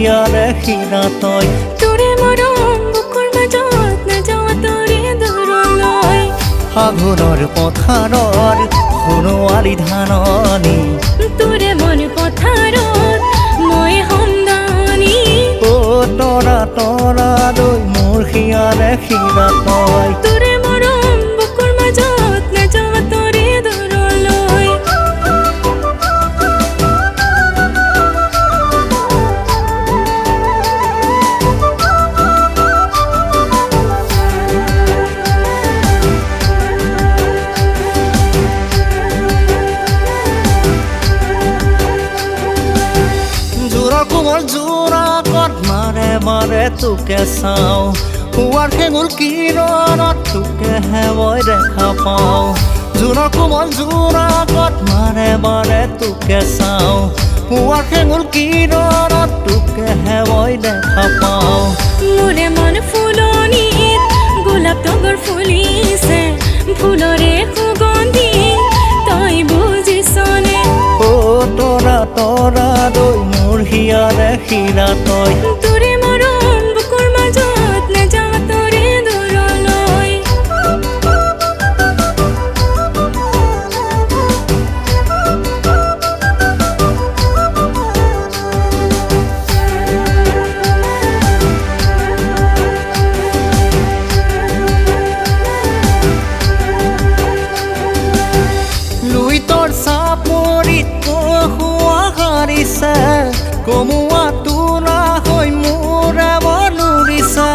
হিয়াৰে শিৰা তই। তোৰে মৰম বুকুৰ মাজত নাযাওঁ তোৰে দূৰলৈ। আঘোণৰ পথাৰৰ সোণোৱালী ধাননি, তোৰে মন পথাৰত মই সন্ধানী। অ তৰা তৰা দৈ মোৰ হিয়াৰে শিৰা তই। তোৰে মৰম বুকুৰ মাজত নাযাওঁ তোৰে দূৰলৈ। জোৰৰ কোমল জোৰাকত মাৰে মাৰে তোকে চাওঁ, পুৱাৰ হেঙুল কিৰণত তোকেহে মই দেখা পাওঁ। জোনৰ কোমল জোৰাকত মাৰে মাৰে তোকে চাওঁ, পুৱাৰ হেঙুল কিৰণত তোকেহে মই দেখা পাওঁ। মোৰে মন ফুলনিত গোলাপ তগৰ ফুলিছে, ফুলৰে সুগন্ধি তই বুজিছনে? অ তৰা তৰা দৈ মোৰ হিয়াৰে শিৰা তই। তোৰে মৰম বুকুৰ মাজত নাযাওঁ তোৰে দূৰলৈ। লুইতৰ চাপৰিত কহুৱা হাৰিছে, কমোৱা তোলা হৈ মোৰে মনুৰিছে।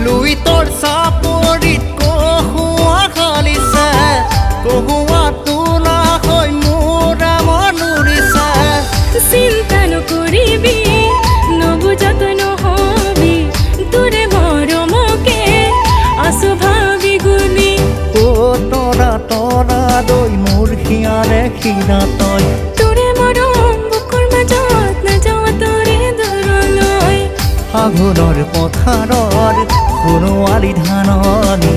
লুইতৰ চাপৰিত কহুৱা হাৰিছে, কহুৱা তোলা হৈ মোৰে মনুৰিছে। চিন্তা নকৰিবি নুবুজা তই নহবি, তোৰে মৰমকে আছো ভাবি গুণি। অ তৰা তৰা দৈ মোৰ হিয়াৰে শিৰা তই। তোৰে মৰম বুকুৰ মাজত নাযাওঁ তোৰে দূৰলৈ। আঘোণৰ পথাৰৰ সোণোৱালী ধাননি,